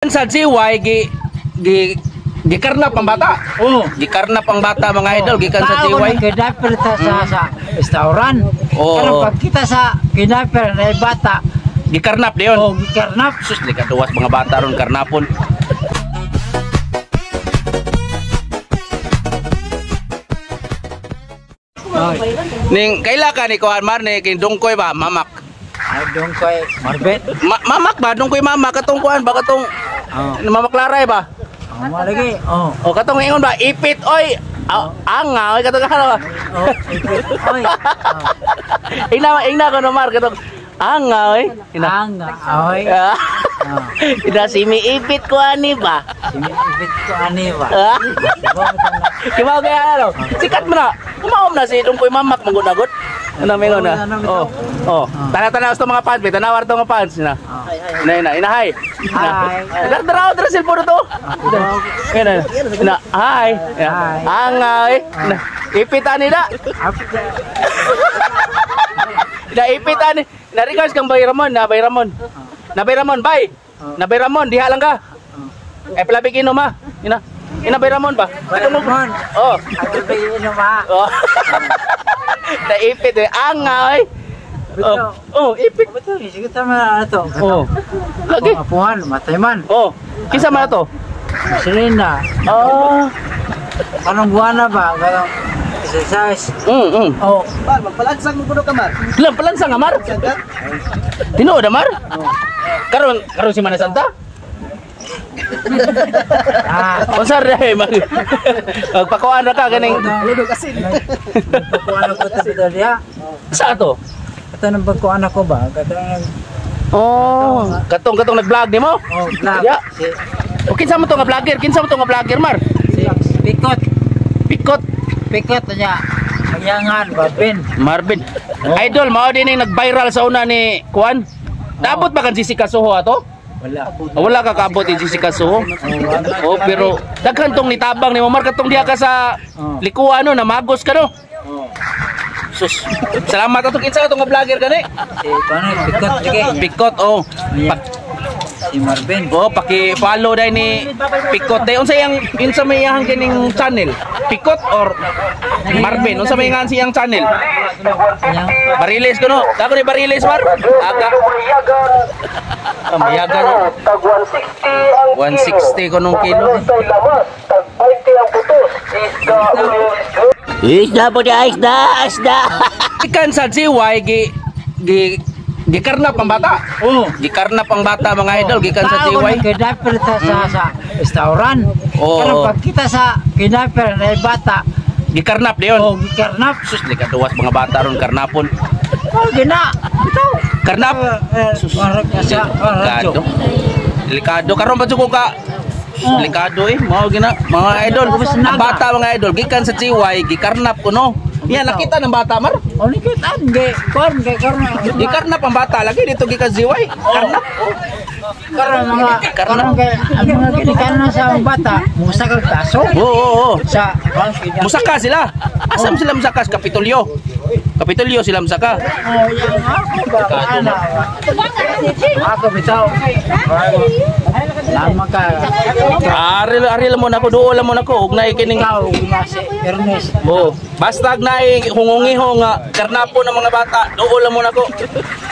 Sa GY gi gikarnap ang bata. Oh. Gikarnap ang bata, mga idol, gikan sa Tao GY. na kidnapper ta sa restaurant. Oo. Pero pag kita sa kidnapper na bata, Gikarnap diyon. oh, gikarnap. Sus, likaduwas mga bata ron karnapon. Oy. Ning kaila ka ni kuan mar ni kin dungkoy ba mamak. Ay dongkoy Marvin. Mamak ba dungkoy mamak katong kuan ba katong Oh. Mamak Laray ba? Oh, mo lagi. Oh. O katong ingon ba ipit oy. Anga oy katong ano ba? Oh, ipit. Oy. Oh. Ingna ingna ko no mar katong anga oy. Ina. Ang oy. Ah. Oh. Ina si mi ipit ko ani ba? Ipit ko ani ba? Ah. Kibaw kaya ano? Sikat mo na. Kumaom na si dungkoy mamak mangunagot. Ano mingon na? Oh. Oh. Tana-tanaw sa mga fans, tanaw to mga fans na. Ina ina ina hi. Hi. Dara dara cellphone to. Ina ina hi. Hi. Angay. Ina ipit ani da. Ina ipit ani. Na regards kang Bay Ramon, na Bay Ramon. Na Bay Ramon, bay. Na Bay Ramon, diha lang ka. Eh palabig inom ha. Ina. Ina Bay Ramon ba? Bay Ramon. Oh. Ako ba inom ha? Oh. Naipit eh. Angay. Oh, oh, ipit. Betul, sige tama na to. Oh. Lagi. Oh, apuhan, matay man. Oh. Kinsa man na to? Selena. Oh. Anong buwan na ba? Kanang exercise. Oh, Mar, magpalansang mo kuno ka, Mar. Lang palansang amar. Tinuod amar? Karon karon si Mana Santa? Ah, Unsa ra mag magpakuan ra ka ganing Ludo kasi. Pagkuan ako ito dito diha. sa to? Ito nang pagkuan ako ba? Katong Oh, katong katong nag-vlog nimo? oh, vlog. Ya. Si O kinsa mo to nga vlogger? Kinsa mo to nga vlogger mar? si Pikot. Pikot Pikot niya. Mayangan, Babin. Marvin. Idol mao din yung nag-viral sa una ni Kuan. Dapat ba kan si Kasuho ato? Wala. Wala ka kaabot din si Kasuho. Oh, pero daghan tong nitabang ni Mar katong diha ka sa likuan no, namagos ka no. Oh. Sus. Salamat ato kinsa ato nga vlogger gani? Si paano Pikot lagi. Pikot oh. Si Marvin. Oh, paki-follow dai ni Pikot dai. Unsa yang unsa may iyang kining channel? Pikot or Marvin? Unsa may ngan siyang channel? Yang Bariles ko no. Dako ni Bariles mar. Aga. Ah, mayagan. Tag 160 ang 160 ko nung kilo. Sa lamas, tag 20 ang butos. Isda, Isda po di isda, isda. Ikan sa GY gi gi gikarnap ang bata. Oh. Gikarnap ang bata mga idol gikan sa Tao GY. na kidnapper ta sa restaurant. Oo. Pero pag kita sa kidnapper na bata, Gikarnap diyon. oh, gikarnap. Sus, likaduwas mga bata ron karnapon. Oh, gina. Ito. Karnap. Eh, Sus, sa delikado. Delikado karon pa jud ko ka. Oh. Delikado eh, mao gina mga idol. Ang bata mga idol gikan sa GY, gikarnap ko no. Yan nakita ng bata mar. Oh, nikitaan ge. Kon ge karon. Gikarnap ang bata lagi dito gikan GY. Karnap. Karon mga karon kay ang mga ginikanan sa mga bata, musa kag taso. Oo, oo, oo. Sa Musaka sila. Asam sila musaka sa Kapitolyo. Kapitolyo sila musaka. Oh, yang ako ba? Ana. Ako bitaw. Lama ka. Ari ari lang mo nako, duol lang mo nako ug naay kining Ikaw nga si Ernest. Oh, basta naay hungungiho nga karnapo ng mga bata, duol lang mo nako.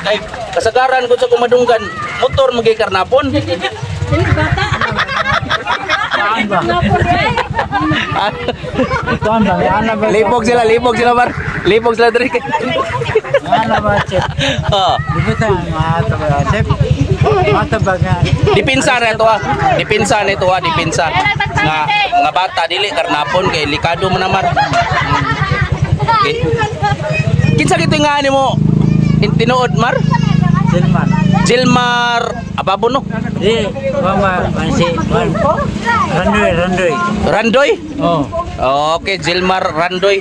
Kay kasagaran ko sa kumadunggan, motor magi karnapon. Saan ba? Kuan ba? Ana ba? Libog sila, libog sila bar. Libog sila diri. Ana ba, Chef? Oh, Di ba tayo mga taga, Chef? Mga taga. dipinsa na ito ah. Dipinsa na ito ah, dipinsa. Nga mga bata dili karnapon kay likado man namar. Okay. Kinsa gito nga nimo tinuod mar? Silman. Gilmar Ababo no? Di, mama, si, man. Randoy, Randoy. Randoy? Oh. Okay, Gilmar Randoy.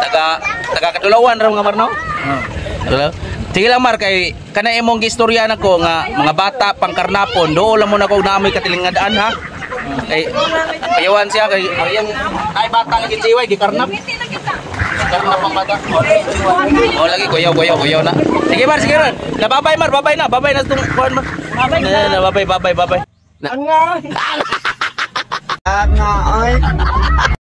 Taga taga Kadulawan ra nga mar no? Oh. Hello? Sige lang Mar kay kana imong gistorya nako nga mga bata pangkarnapon dool lang mo nako naamoy katilingadaan ha. Kay ayawan siya kay ang ay bata lagi jiway gikarnap. Karnap ang bata. Oh lagi kuyaw kuyaw kuyaw na. Sige Mar, sige Mar. Na babay Mar, babay na, babay na tong kuan Mar. Na babay babay babay. Na- Ang nga. Ang nga oy.